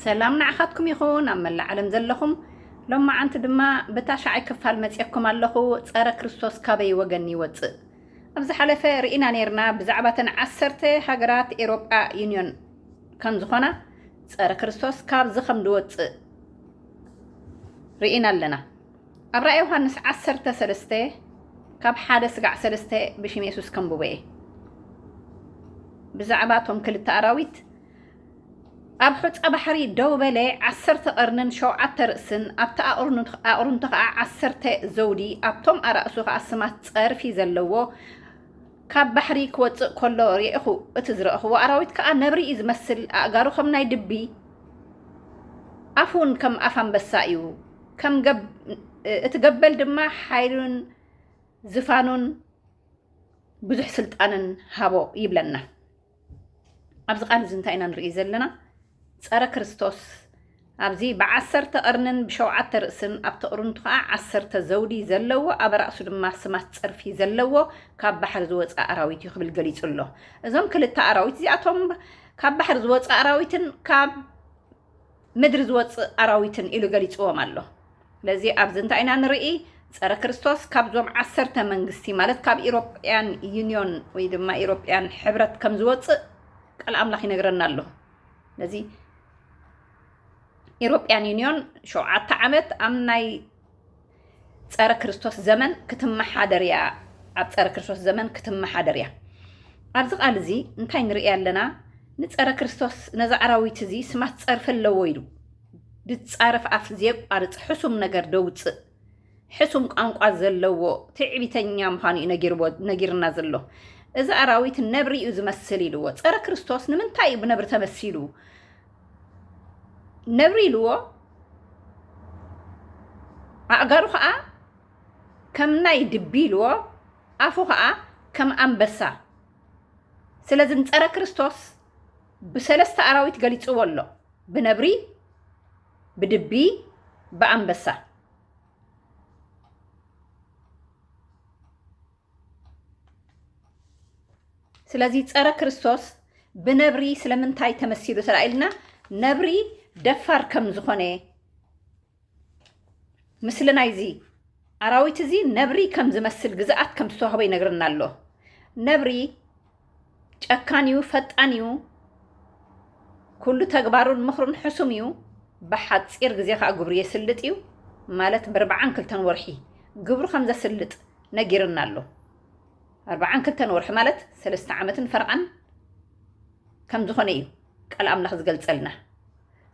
ሰላም ንዓኻትኩም ይኹን ኣብ መላእ ዓለም ዘለኹም። ሎማዓንቲ ድማ ብታሽዓይ ክፋል መፅየኩም ኣለኹ። ፀረ ክርስቶስ ካበይ ወገን ይወፅእ? ኣብ ዝሓለፈ ርኢና ነይርና ብዛዕባ ተን ዓሰርተ ሃገራት ኤሮጳ ዩኒዮን ከም ዝኾና፣ ፀረ ክርስቶስ ካብዚ ከም ዝወፅእ ርኢና ኣለና። ኣብ ራእይ ዮሃንስ ዓሰርተ ሰለስተ ካብ ሓደ ስጋዕ ሰለስተ ብሽም የሱስ ከንብቦ እየ። ብዛዕባ እቶም ክልተ ኣራዊት ኣብ ሑጻ ባሕሪ ደው በለ፣ ዓሰርተ ቀርንን ሸውዓተ ርእስን፣ ኣብቲ ኣቕርኑ-፣ ኣቕርንቱ ኸዓ ዓሰርተ ዘውዲ፣ ኣብቶም ኣራእሱ ኸዓ ስማት ጸርፊ ዘለዎ፣ ካብ ባሕሪ ክወጽእ ከሎ ርኢኹ። እቲ ዝረእኽዎ ኣራዊት ከኣ ነብሪ እዩ ዝመስል፣ ኣእጋሩ ከም ናይ ድቢ፣ ኣፉ እውን ከም ኣፍ ኣንበሳ እዩ። ከም ገብ-፣ እቲ ገበል ድማ ሓይሉን ዝፋኑን ብዙሕ ስልጣንን ሃቦ ይብለና። ኣብዚ ቃል እዚ እንታይ ኢና ንርኢ ዘለና? ጸረ ክርስቶስ ኣብዚ ብዓሰርተ ቀርንን ብሸውዓተ ርእስን ኣብቲ ቅርንቱ ኸዓ ዓሰርተ ዘውዲ ዘለዎ ኣብ ራእሱ ድማ ስማት ጸርፊ ዘለዎ ካብ ባሕሪ ዝወጸ ኣራዊት እዩ ክብል ገሊጹ ኣሎ። እዞም ክልተ ኣራዊት እዚኣቶም ካብ ባሕሪ ዝወጸ ኣራዊትን ካብ ምድሪ ዝወጽእ ኣራዊትን ኢሉ ገሊጽዎም ኣሎ። ስለዚ ኣብዚ እንታይ ኢና ንርኢ? ጸረ ክርስቶስ ካብዞም ዓሰርተ መንግስቲ ማለት ካብ ኢሮፕያን ዩኒዮን ወይ ድማ ኢሮፕያን ሕብረት ከም ዝወጽእ ቃል ኣምላኽ ይነግረና ኣሎ። ስለዚ ኢሮፕያን ዩኒዮን ሸውዓተ ዓመት ኣብ ናይ ጸረ ክርስቶስ ዘመን ክትመሓደር እያ። ኣብ ጸረ ክርስቶስ ዘመን ክትመሓደር እያ። ኣብዚ ቃል እዚ እንታይ ንርኢ ኣለና? ንጸረ ክርስቶስ ነዚ ኣራዊት እዚ ስማት ጸርፊ ኣለዎ ኢሉ። ዝጻረፍ ኣፍ ዘየቋርጽ ሕሱም ነገር ደውጽእ፣ ሕሱም ቋንቋ ዘለዎ ትዕቢተኛ ምዃኑ እዩ ነጊርዎ-፣ ነጊርና ዘሎ። እዚ ኣራዊት ነብሪ እዩ ዝመስል ኢልዎ። ጸረ ክርስቶስ ንምንታይ እዩ ብነብሪ ተመሲሉ? ነብሪ ኢልዎ። ኣእጋሩ ኸዓ ከም ናይ ድቢ ኢልዎ፣ ኣፉ ኸዓ ከም ኣንበሳ። ስለዚ ንጸረ ክርስቶስ ብሰለስተ ኣራዊት ገሊጽዎ ኣሎ። ብነብሪ፣ ብድቢ፣ ብኣንበሳ። ስለዚ ጸረ ክርስቶስ ብነብሪ ስለምንታይ ተመሲሉ ተባሂልና፣ ነብሪ ደፋር ከም ዝኾነ፣ ምስሊ ናይዚ ኣራዊት እዚ ነብሪ ከም ዝመስል ግዝኣት ከም ዝተዋህቦ ይነግረና ኣሎ። ነብሪ ጨካን እዩ፣ ፈጣን እዩ። ኩሉ ተግባሩን ምኽሩን ሕሱም እዩ። ብሓጺር ግዜ ከኣ ግብሩ የስልጥ እዩ። ማለት ብኣርባዓን ክልተን ወርሒ ግብሩ ከም ዘስልጥ ነጊርና ኣሎ። ኣርባዓን ክልተን ወርሒ ማለት ሰለስተ ዓመትን ፈረቓን ከም ዝኾነ እዩ ቃል ኣምላኽ ዝገልጸልና።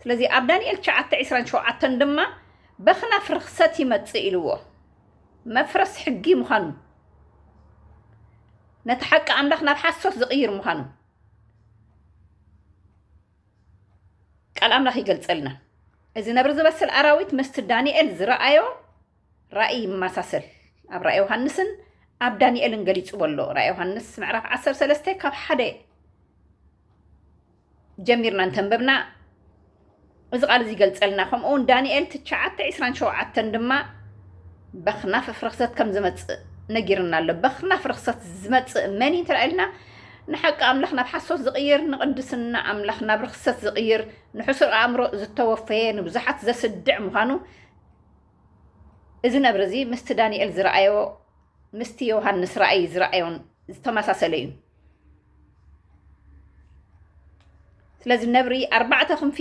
ስለዚ ኣብ ዳንኤል ትሽዓተ ዕስራን ሸውዓተን ድማ በኽናፍ ርኽሰት ይመጽእ ኢልዎ። መፍረስ ሕጊ ምዃኑ፣ ነቲ ሓቂ ኣምላኽ ናብ ሓሶት ዝቕይር ምዃኑ ቃል ኣምላኽ ይገልጸልና። እዚ ነብሪ ዝመስል ኣራዊት ምስቲ ዳንኤል ዝረኣዮ ራእይ ይመሳሰል። ኣብ ራእይ ዮሃንስን ኣብ ዳንኤልን ገሊጽዎ ኣሎ። ራእይ ዮሃንስ ምዕራፍ ዓሰርተ ሰለስተ ካብ ሓደ ጀሚርና እንተንበብና እዚ ቃል እዚ ይገልጸልና። ከምኡ እውን ዳንኤል ትሽዓተ ዕስራን ሸውዓተን ድማ በኽናፍ ርኽሰት ከም ዝመጽእ ነጊርና ኣሎ። በኽናፍ ርኽሰት ዝመጽእ መን እዩ እንተ ኢልና፣ ንሓቂ ኣምላኽ ናብ ሓሶት ዝቕይር፣ ንቅድስና ኣምላኽ ናብ ርኽሰት ዝቕይር፣ ንሕሱር ኣእምሮ ዝተወፈየ፣ ንብዙሓት ዘስድዕ ምዃኑ እዚ ነብሪ እዚ ምስቲ ዳንኤል ዝረኣዮ፣ ምስቲ ዮሃንስ ራእይ ዝረኣዮን ዝተመሳሰለ እዩ። ስለዚ ነብሪ ኣርባዕተ ክንፊ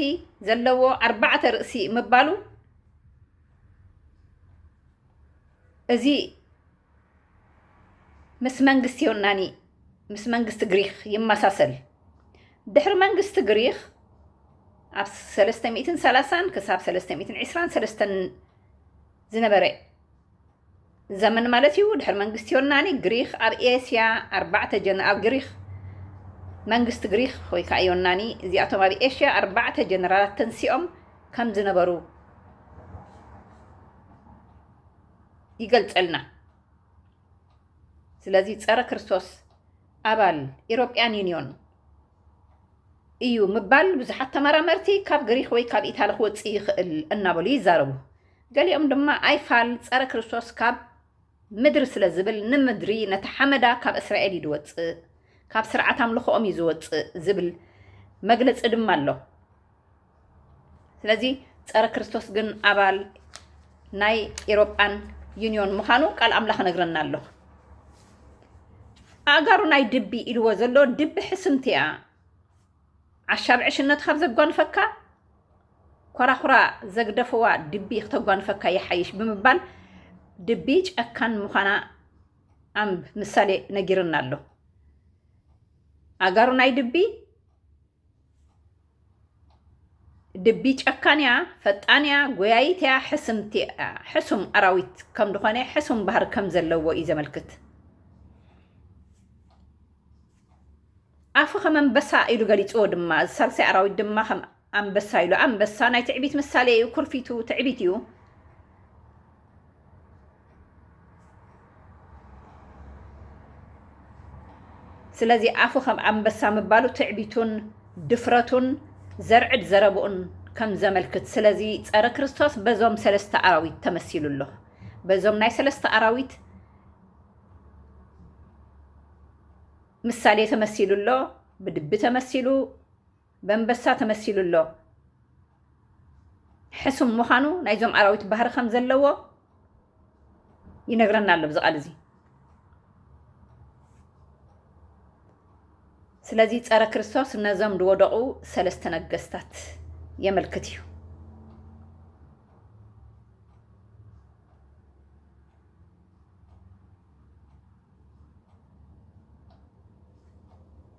ዘለዎ፣ ኣርባዕተ ርእሲ ምባሉ፣ እዚ ምስ መንግስቲ ዮናኒ፣ ምስ መንግስቲ ግሪኽ ይመሳሰል። ድሕሪ መንግስቲ ግሪኽ ኣብ ሰለስተ ሚእትን ሰላሳን ክሳብ ሰለስተ ሚእትን ዕስራን ሰለስተን ዝነበረ ዘመን ማለት እዩ። ድሕሪ መንግስቲ ዮናኒ ግሪኽ ኣብ ኤስያ ኣርባዕተ ጀነ-፣ ኣብ ግሪኽ መንግስቲ ግሪኽ ወይ ከዓ ዮናኒ እዚኣቶም ኣብ ኤስያ ኣርባዕተ ጀነራላት ተንሲኦም ከም ዝነበሩ ይገልጸልና። ስለዚ ጸረ ክርስቶስ ኣባል ኢሮፕያን ዩኒዮን እዩ ምባል ብዙሓት ተመራመርቲ ካብ ግሪኽ ወይ ካብ ኢታሊ ክወጽእ ይኽእል እናበሉ ይዛረቡ። ገሊኦም ድማ ኣይፋል ጸረ ክርስቶስ ካብ ምድሪ ስለ ዝብል ንምድሪ ነቲ ሓመዳ ካብ እስራኤል እዩ ዝወጽእ፣ ካብ ስርዓት ኣምልኾኦም እዩ ዝወጽእ ዝብል መግለጺ ድማ ኣሎ። ስለዚ ጸረ ክርስቶስ ግን ኣባል ናይ ኤሮጳን ዩኒዮን ምዃኑ ቃል ኣምላኽ ነግረና ኣሎ። ኣእጋሩ ናይ ድቢ ኢልዎ ዘሎ ድቢ ሕስምቲ እያ። ዓሻ ብዕሽነት ካብ ዘጓንፈካ፣ ኮራኹራ ዘግደፍዋ ድቢ ክተጓንፈካ ይሓይሽ ብምባል ድቢ ጨካን ምዃና ኣምብ ምሳሌ ነጊርና ኣሎ። ኣእጋሩ ናይ ድቢ፣ ድቢ ጨካን እያ፣ ፈጣን እያ፣ ጎያይት እያ፣ ሕስምቲ እያ። ሕሱም ኣራዊት ከም ዝኾነ፣ ሕሱም ባህሪ ከም ዘለዎ እዩ ዘመልክት። ኣፉ ከም ኣንበሳ ኢሉ ገሊጽዎ ድማ፣ እዚ ሳልሳይ ኣራዊት ድማ ከም ኣንበሳ ኢሉ፣ ኣንበሳ ናይ ትዕቢት ምሳሌ እዩ፣ ኩርፊቱ ትዕቢት እዩ። ስለዚ ኣፉ ከም ኣንበሳ ምባሉ ትዕቢቱን ድፍረቱን ዘርዕድ ዘረብኡን ከም ዘመልክት፣ ስለዚ ጸረ ክርስቶስ በዞም ሰለስተ ኣራዊት ተመሲሉ ኣሎ። በዞም ናይ ሰለስተ ኣራዊት ምሳሌ ተመሲሉ ኣሎ። ብድቢ ተመሲሉ፣ በንበሳ ተመሲሉ ኣሎ። ሕሱም ምዃኑ ናይዞም ኣራዊት ባህሪ ከም ዘለዎ ይነግረና ኣሎ ኣብዚ ቃል እዚ። ስለዚ ጸረ ክርስቶስ ነዞም ዝወደቑ ሰለስተ ነገስታት የመልክት እዩ።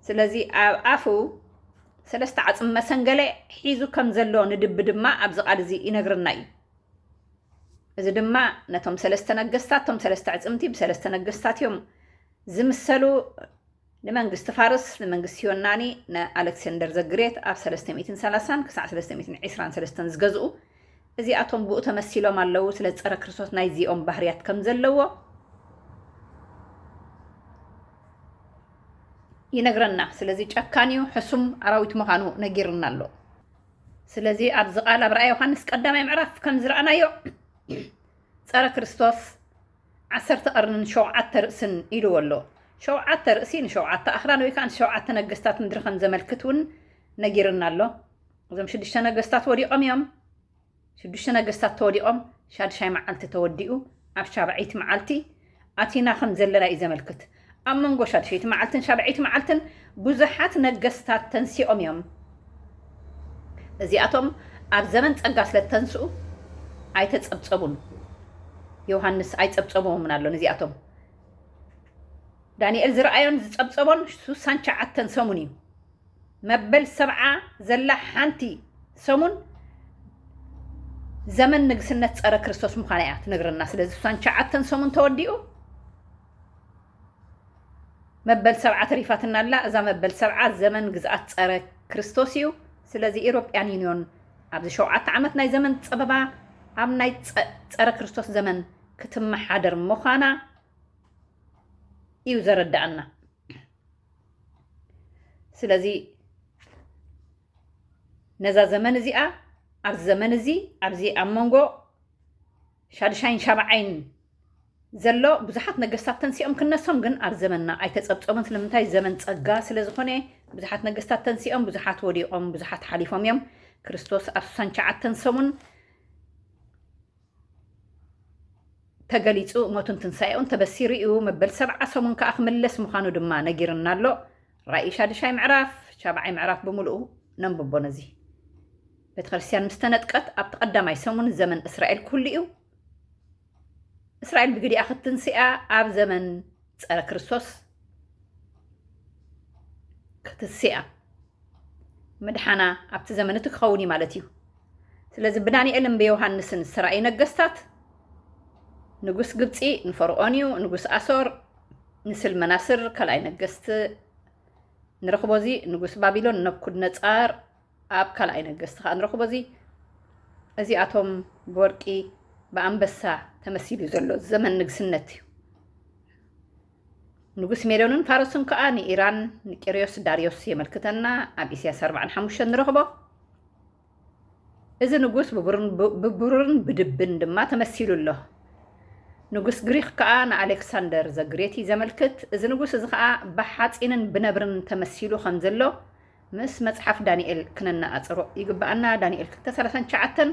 ስለዚ ኣብ ኣፉ ሰለስተ ዓጽሚ መሰንገለ ሒዙ ከም ዘሎ ንድቢ ድማ ኣብዚ ቃል እዚ ይነግረና እዩ። እዚ ድማ ነቶም ሰለስተ ነገስታት፣ እቶም ሰለስተ ኣዕጽምቲ ብሰለስተ ነገስታት እዮም ዝምሰሉ። ንመንግስቲ ፋርስ፣ ንመንግስቲ ዮናኒ፣ ንኣሌክሳንደር ዘግሬት ኣብ ሰለስተ ሚእትን ሰላሳን ክሳዕ ሰለስተ ሚእትን ዕስራን ሰለስተን ዝገዝኡ፣ እዚኣቶም ብኡ ተመሲሎም ኣለዉ። ስለ ጸረ ክርስቶስ ናይዚኦም ባህርያት ከም ዘለዎ ይነግረና። ስለዚ ጨካን እዩ፣ ሕሱም ኣራዊት ምዃኑ ነጊርና ኣሎ። ስለዚ ኣብዚ ቃል ኣብ ራእይ ዮሃንስ ቀዳማይ ምዕራፍ ከም ዝረኣናዮ ጸረ ክርስቶስ ዓሰርተ ቀርንን ሸውዓተ ርእስን ኢልዎ ኣሎ። ሸውዓተ ርእሲ ንሸውዓተ ኣኽራን ወይ ከዓ ንሸውዓተ ነገስታት ምድሪ ከም ዘመልክት እውን ነጊርና ኣሎ። እዞም ሽዱሽተ ነገስታት ወዲቖም እዮም። ሽዱሽተ ነገስታት ተወዲቖም፣ ሻድሻይ መዓልቲ ተወዲኡ፣ ኣብ ሻብዐይቲ መዓልቲ ኣቲና ከም ዘለና እዩ ዘመልክት። ኣብ መንጎ ሻድሸይቲ መዓልትን ሻብዐይቲ መዓልትን ብዙሓት ነገስታት ተንሲኦም እዮም። እዚኣቶም ኣብ ዘመን ጸጋ ስለ እተንስኡ ኣይተጸብጸቡን። ዮሃንስ ኣይጸብጸብዎምን ኣሎ ነዚኣቶም። ዳንኤል ዝረኣዮን ዝጸብጸቦን ሱሳን ትሽዓተን ሰሙን እዩ። መበል ሰብዓ ዘላ ሓንቲ ሰሙን ዘመን ንግስነት ጸረ ክርስቶስ ምዃና እያ ትነግረና። ስለዚ ሱሳን ትሽዓተን ሰሙን ተወዲኡ፣ መበል ሰብዓ ተሪፋትና ኣላ። እዛ መበል ሰብዓ ዘመን ግዝኣት ጸረ ክርስቶስ እዩ። ስለዚ ኢሮፕያን ዩኒዮን ኣብዚ ሸውዓተ ዓመት ናይ ዘመን ጸበባ ኣብ ናይ ጸ-፣ ጸረ ክርስቶስ ዘመን ክትመሓደር ምዃና እዩ ዘረድኣና። ስለዚ ነዛ ዘመን እዚኣ፣ ኣብዚ ዘመን እዚ፣ ኣብዚ ኣብ መንጎ ሻድሻይን ሻብዓይን ዘሎ ብዙሓት ነገስታት ተንሲኦም ክነሶም፣ ግን ኣብ ዘመንና ኣይተጸብጸቡን። ስለምንታይ? ዘመን ጸጋ ስለ ዝኾነ፣ ብዙሓት ነገስታት ተንሲኦም፣ ብዙሓት ወዲቖም፣ ብዙሓት ሓሊፎም እዮም። ክርስቶስ ኣብ ሱሳን ትሽዓተን ሰሙን ተገሊጹ፣ ሞቱን ትንሳኤኡን ተበሲሩ እዩ። መበል ሰብዓ ሰሙን ከኣ ክምለስ ምዃኑ ድማ ነጊርና ኣሎ። ራእይ ሻድሻይ ምዕራፍ፣ ሻብዓይ ምዕራፍ ብምልኡ ነንብቦ። ነዚ ቤተ ክርስቲያን ምስ ተነጥቀት፣ ኣብቲ ቀዳማይ ሰሙን ዘመን እስራኤል ክህሉ እዩ። እስራኤል ብግዲኣ ክትትንስኣ ኣብ ዘመን ጸረ ክርስቶስ ክትስኣ ምድሓና ኣብቲ ዘመን እቲ ክኸውን እዩ ማለት እዩ። ስለዚ ብዳንኤልን ብዮሃንስን ዝተራእዩ ነገስታት፣ ንጉስ ግብጺ ንፈርዖን እዩ፣ ንጉስ ኣሶር ንስልመናስር ካልኣይ ነገስት ንረኽቦ፣ እዚ ንጉስ ባቢሎን ነብኩድነጻር ኣብ ካልኣይ ነገስት ከኣ ንረኽቦ። እዚ፣ እዚኣቶም ብወርቂ ብኣንበሳ ተመሲሉ ዘሎ ዘመን ንግስነት እዩ። ንጉስ ሜዶንን ፋረስን ከኣ ንኢራን ንቂርዮስ ዳርዮስ የመልክተና፣ ኣብ ኢሳያስ ኣርባዓን ሓሙሽተን ንረኽቦ። እዚ ንጉስ ብብሩርን ብ-፣ ብብሩርን ብድብን ድማ ተመሲሉ ኣሎ። ንጉስ ግሪኽ ከኣ ንኣሌክሳንደር ዘግሬት እዩ ዘመልክት። እዚ ንጉስ እዚ ከኣ ብሓጺንን ብነብርን ተመሲሉ ከም ዘሎ ምስ መጽሓፍ ዳንኤል ክነነጻጽሮ ይግብኣና። ዳንኤል ክልተ ሰላሳን ትሽዓተን፣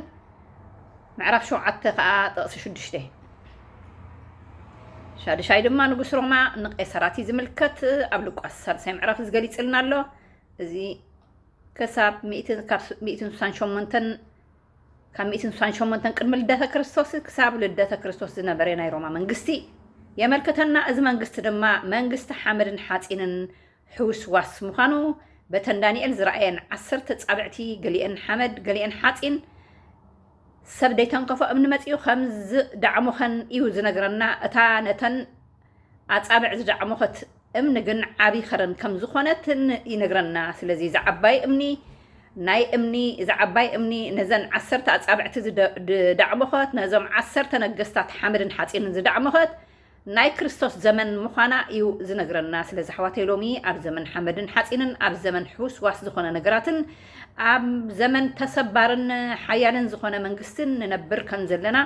ምዕራፍ ሸውዓተ ከኣ ጥቕሲ ሽዱሽተ። ሻድሻይ ድማ ንጉስ ሮማ ንቄሳራት እዩ ዝምልከት፣ ኣብ ሉቃስ ሳልሳይ ምዕራፍ እዚ ገሊጽልና ኣሎ። እዚ ክሳብ ሚእትን፣ ካብ ሚእትን ስሳን ሸሞንተን፣ ካብ ሚእትን ስሳን ሸሞንተን ቅድሚ ልደተ ክርስቶስ ክሳብ ልደተ ክርስቶስ ዝነበረ ናይ ሮማ መንግስቲ የመልክተና። እዚ መንግስቲ ድማ መንግስቲ ሓመድን ሓጺንን ሕውስዋስ ምዃኑ በተን ዳንኤል ዝረኣየን ዓሰርተ ጻብዕቲ፣ ገሊአን ሓመድ፣ ገሊአን ሓጺን፣ ሰብ ደይተንከፎ እምኒ መጺኡ ከም ዝዳዕሞኸን እዩ ዝነግረና። እታ ነተን ኣጻብዕ ዝዳዕሞኸት እምኒ ግን ዓቢ ኸረን ከም ዝኾነትን ይነግረና። ስለዚ እዚ ዓባይ እምኒ፣ ናይ እምኒ፣ እዚ ዓባይ እምኒ ነዘን ዓሰርተ ኣጻብዕቲ ዝደ-፣ ዝዳዕሞኸት፣ ነዞም ዓሰርተ ነገስታት ሓመድን ሓጺንን ዝዳዕሞኸት ናይ ክርስቶስ ዘመን ምዃና እዩ ዝነግረና። ስለዚ ኣሕዋተይ፣ ሎሚ ኣብ ዘመን ሓመድን ሓጺንን፣ ኣብ ዘመን ሕውስዋስ ዝኾነ ነገራትን፣ ኣብ ዘመን ተሰባርን ሓያልን ዝኾነ መንግስትን ንነብር ከም ዘለና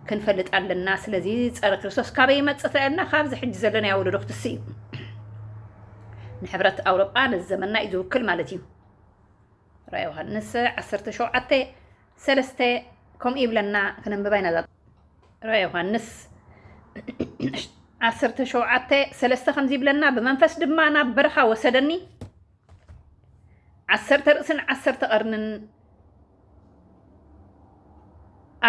ክንፈልጥ ኣለና። ስለዚ ጸረ ክርስቶስ ካበይ ይመጽእ ትረኣየና? ካብዚ ሕጂ ዘለናዮ ወለዶ ክትስእ እዩ። ንሕብረት ኣውሮጳ ነዚ ዘመንና እዩ ዝውክል ማለት እዩ። ራእይ ዮሃንስ ዓሰርተ ሸውዓተ ሰለስተ ከምኡ ይብለና፣ ክነንብባ ኢና። እዛ ራእይ ዮሃንስ ዓሰርተ ሸውዓተ ሰለስተ ከምዚ ይብለና፣ "ብመንፈስ ድማ ናብ በረኻ ወሰደኒ፣ ዓሰርተ ርእስን ዓሰርተ ቀርንን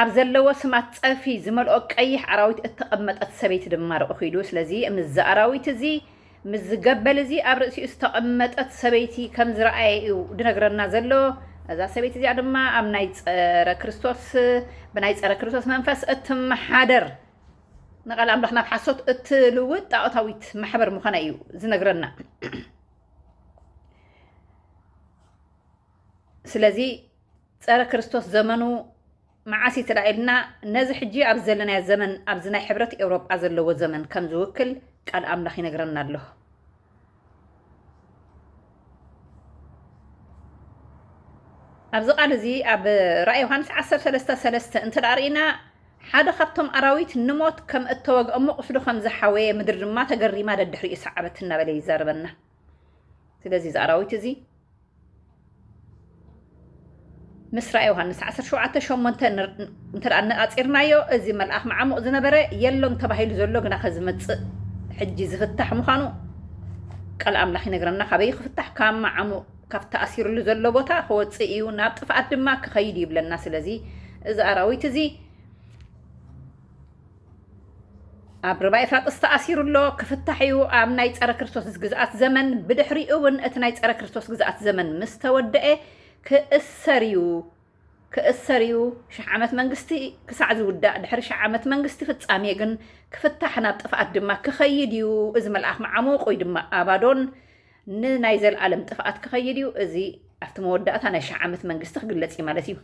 ኣብ ዘለዎ ስማት ጸፊ ዝመልኦ ቀይሕ ኣራዊት እተቐመጠት ሰበይቲ ድማ ርኢኹ" ኢሉ። ስለዚ ምስዚ ኣራዊት እዚ፣ ምስዚ ገበል እዚ ኣብ ርእሲኡ ዝተቐመጠት ሰበይቲ ከም ዝረኣየ እዩ ዝነግረና ዘሎ። እዛ ሰበይቲ እዚኣ ድማ ኣብ ናይ ጸረ ክርስቶስ፣ ብናይ ጸረ ክርስቶስ መንፈስ እትመሓደር፣ ንቓል ኣምላኽ ናብ ሓሶት እትልውጥ ጣኦታዊት ማሕበር ምዃና እዩ ዝነግረና። ስለዚ ጸረ ክርስቶስ ዘመኑ መዓስ እዩ ትላኢልና? ነዚ ሕጂ ኣብ ዘለናዮ ዘመን፣ ኣብዚ ናይ ሕብረት ኤውሮጳ ዘለዎ ዘመን ከም ዝውክል ቃል ኣምላኽ ይነግረና ኣሎ። ኣብዚ ቃል እዚ፣ ኣብ ራእይ ዮሃንስ ዓሰርተ ሰለስተ ሰለስተ እንተ ደኣ ርኢና፣ ሓደ ካብቶም ኣራዊት ንሞት ከም እተወግአ እሞ ቁስሉ ከም ዝሓወየ፣ ምድሪ ድማ ተገሪማ ደድሕሪኡ ሰዓበት እናበለ ይዛረበና። ስለዚ እዚ ኣራዊት እዚ ምስ ራእይ ዮሃንስ ዓሰርተ ሸውዓተ ሸሞንተ ንር-፣ እንተ ደኣ ኣነጻጺርናዮ፣ እዚ መልኣኽ መዓሙቕ ዝነበረ የሎን ተባሂሉ ዘሎ ግና ከዝመጽእ ሕጂ ዝፍታሕ ምዃኑ ቃል ኣምላኽ ይነግረና። ካበይ ክፍታሕ? ካብ መዓሙቕ፣ ካብ ተኣሲሩሉ ዘሎ ቦታ ክወጽእ እዩ፣ ናብ ጥፍኣት ድማ ክኸይድ እዩ ይብለና። ስለዚ እዚ ኣራዊት እዚ ኣብ ርባ ኤፍራጥስ ተኣሲሩ ኣሎ፣ ክፍታሕ እዩ። ኣብ ናይ ጸረ ክርስቶስ ግዝኣት ዘመን፣ ብድሕሪኡ እውን እቲ ናይ ጸረ ክርስቶስ ግዝኣት ዘመን ምስ ተወደአ ክእሰር እዩ፣ ክእሰር እዩ። ሽሕ ዓመት መንግስቲ ክሳዕ ዝውዳእ፣ ድሕሪ ሽሕ ዓመት መንግስቲ ፍጻሜ ግን ክፍታሕ፣ ናብ ጥፍኣት ድማ ክኸይድ እዩ። እዚ መልኣኽ መዓሙቕ ወይ ድማ ኣባዶን ንናይ ዘለኣለም ጥፍኣት ክኸይድ እዩ። እዚ ኣብቲ መወዳእታ ናይ ሽሕ ዓመት መንግስቲ ክግለጽ እዩ ማለት እዩ።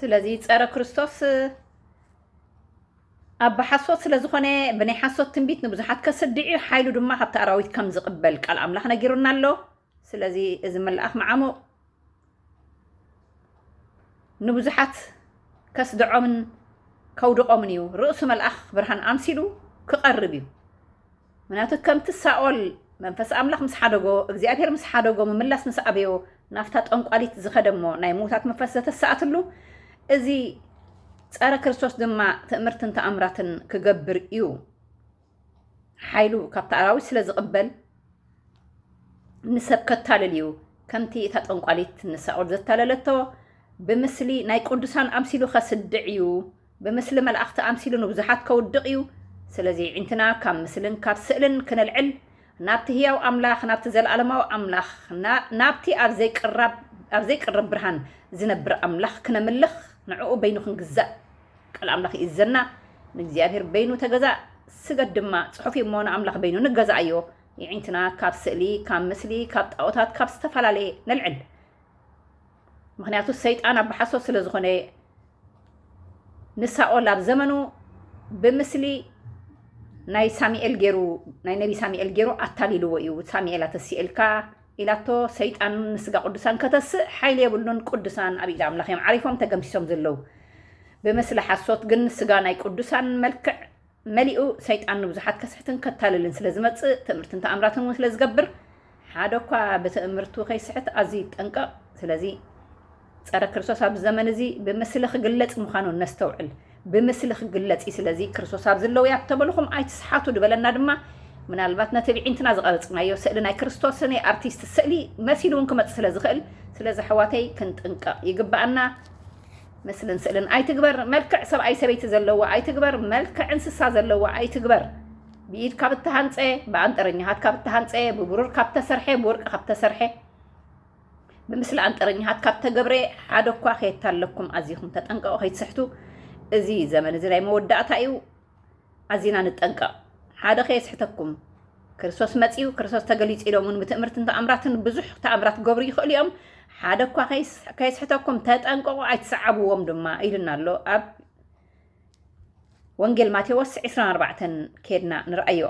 ስለዚ ጸረ ክርስቶስ ኣብ ሓሶት ስለ ዝኾነ፣ ብናይ ሓሶት ትንቢት ንብዙሓት ከስድዕ እዩ፣ ሓይሉ ድማ ካብቲ ኣራዊት ከም ዝቕበል ቃል ኣምላኽ ነጊሩና ኣሎ። ስለዚ እዚ መልኣኽ መዓሙቕ ንብዙሓት ከስድዖምን ከውድቖምን እዩ። ርእሱ መልኣኽ ብርሃን ኣምሲሉ ክቐርብ እዩ። ምክንያቱ ከምቲ ሳኦል መንፈስ ኣምላኽ ምስ ሓደጎ፣ እግዚኣብሔር ምስ ሓደጎ፣ ምምላስ ምስ ኣበዮ፣ ናብታ ጠንቋሊት ዝኸደ እሞ ናይ ምዉታት መንፈስ ዘተስኣትሉ፣ እዚ ጸረ ክርስቶስ ድማ ትእምርትን ተኣምራትን ክገብር እዩ። ሓይሉ ካብቲ ኣራዊት ስለ ዝቕበል ንሰብ ከታልል እዩ። ከምቲ እታ ጠንቋሊት ንሳኦል ዘታለለቶ፣ ብምስሊ ናይ ቅዱሳን ኣምሲሉ ከስድዕ እዩ። ብምስሊ መላእኽቲ ኣምሲሉ ንብዙሓት ከውድቕ እዩ። ስለዚ ኣዒንትና ካብ ምስልን ካብ ስእልን ክነልዕል፣ ናብቲ ህያው ኣምላኽ፣ ናብቲ ዘለኣለማዊ ኣምላኽ፣ ና-፣ ናብቲ ኣብ ዘይቅራብ-፣ ኣብ ዘይቅረብ ብርሃን ዝነብር ኣምላኽ ክነምልኽ፣ ንዕኡ በይኑ ክንግዛእ ቃል ኣምላኽ ይእዘና። ንእግዚኣብሔር በይኑ ተገዛእ፣ ስገድ ድማ፣ ጽሑፍ እዩ እሞ ንኣምላኽ በይኑ ንገዛኣዮ። የዒንትና ካብ ስእሊ፣ ካብ ምስሊ፣ ካብ ጣኦታት፣ ካብ ዝተፈላለየ ነልዕል። ምኽንያቱ ሰይጣን ኣብ ሓሶት ስለ ዝኾነ፣ ንሳኦል ኣብ ዘመኑ ብምስሊ ናይ ሳሙኤል ገይሩ፣ ናይ ነቢ ሳሙኤል ገይሩ ኣታሊልዎ እዩ። ሳሙኤል ኣተስኤልካ ኢላቶ፣ ሰይጣን ንስጋ ቅዱሳን ከተስእ ሓይሊ የብሉን። ቅዱሳን ኣብ ኢድ ኣምላኽ እዮም ዓሪፎም ተገምሲሶም ዘለዉ። ብምስሊ ሓሶት ግን ስጋ ናይ ቅዱሳን መልክዕ መሊኡ ሰይጣን ንብዙሓት ከስሕትን ከታልልን ስለ ዝመጽእ፣ ትእምርትን ተኣምራትን እውን ስለ ዝገብር፣ ሓደ እኳ ብትእምርቱ ከይስሕት ኣዝዩ ይጠንቀቕ። ስለዚ ጸረ ክርስቶስ ኣብዚ ዘመን እዚ ብምስሊ ክግለጽ ምዃኑ ነስተውዕል። ብምስሊ ክግለጽ እዩ። ስለዚ ክርስቶስ ኣብዚ ኣለዉ እያ ተበልኹም ኣይትስሓቱ ዝበለና ድማ፣ ምናልባት ነቲ ብዒንትና ዝቐረጽናዮ ስእሊ ናይ ክርስቶስን ኣርቲስት ስእሊ መሲሉ እውን ክመጽእ ስለ ዝኽእል፣ ስለዚ ኣሕዋተይ ክንጥንቀቕ ይግብኣና። ምስልን ስእልን ኣይትግበር። መልክዕ ሰብኣይ ሰበይቲ ዘለዎ ኣይትግበር። መልክዕ እንስሳ ዘለዎ ኣይትግበር። ብኢድ ካብ እተሃንጸ፣ ብኣንጠረኛሃት ካብ እተሃንጸ፣ ብብሩር ካብ ተሰርሐ፣ ብወርቂ ካብ ተሰርሐ፣ ብምስሊ ኣንጠረኛሃት ካብ ተገብረ ሓደ እኳ ከየታለኩም ኣዚኹም ተጠንቀቑ፣ ከይትስሕቱ። እዚ ዘመን እዚ ናይ መወዳእታ እዩ። ኣዚና ንጠንቀቕ። ሓደ ከየስሕተኩም፣ ክርስቶስ መጺኡ፣ ክርስቶስ ተገሊጹ ኢሎም እውን ብትእምርትን ተኣምራትን ብዙሕ ተኣምራት ክገብሩ ይኽእሉ እዮም። ሓደ እኳ ከይስ-፣ ከየስሕተኩም ተጠንቀቑ፣ ኣይትሰዓብዎም ድማ ኢሉና ኣሎ ኣብ ወንጌል ማቴዎስ ዕስራን ኣርባዕተን ኬድና ንርኣዮ።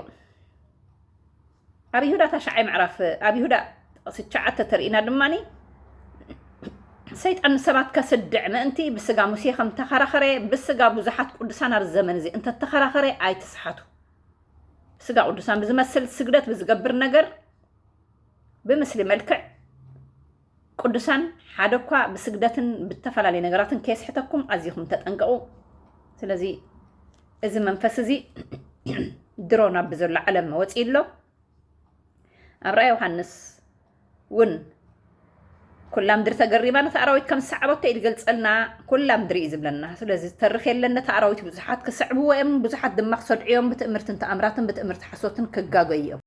ኣብ ይሁዳ ታሽዓይ ምዕራፍ፣ ኣብ ይሁዳ ጥቕሲ ትሽዓተ ተርእይና ድማኒ፣ ሰይጣን ንሰባት ከስድዕ ምእንቲ ብስጋ ሙሴ ከም ተኸራኸረ፣ ብስጋ ብዙሓት ቅዱሳን ኣብዚ ዘመን እዚ እንተተኸራኸረ ኣይትስሓቱ። ብስጋ ቅዱሳን ብዝመስል ስግደት ብዝገብር ነገር፣ ብምስሊ መልክዕ ቅዱሳን ሓደ እኳ ብስግደትን ብተፈላለዩ ነገራትን ከየስሕተኩም ኣዚኹም ተጠንቀቑ። ስለዚ እዚ መንፈስ እዚ ድሮ ናብ ዘሎ ዓለም ወፂኡ ኣሎ። ኣብ ራእይ ዮሃንስ እውን ኩላ ምድሪ ተገሪማ ነቲ ኣራዊት ከም ዝሰዓበቶ እዩ ዝገልጸልና። ኩላ ምድሪ እዩ ዝብለና። ስለዚ ዝተርፍ የለን። ነቲ ኣራዊት ብዙሓት ክስዕብዎ እዮም፣ ብዙሓት ድማ ክሰድዑ እዮም። ብትእምርትን ተኣምራትን ብትእምርቲ ሓሶትን ክጋገዩ እዮም።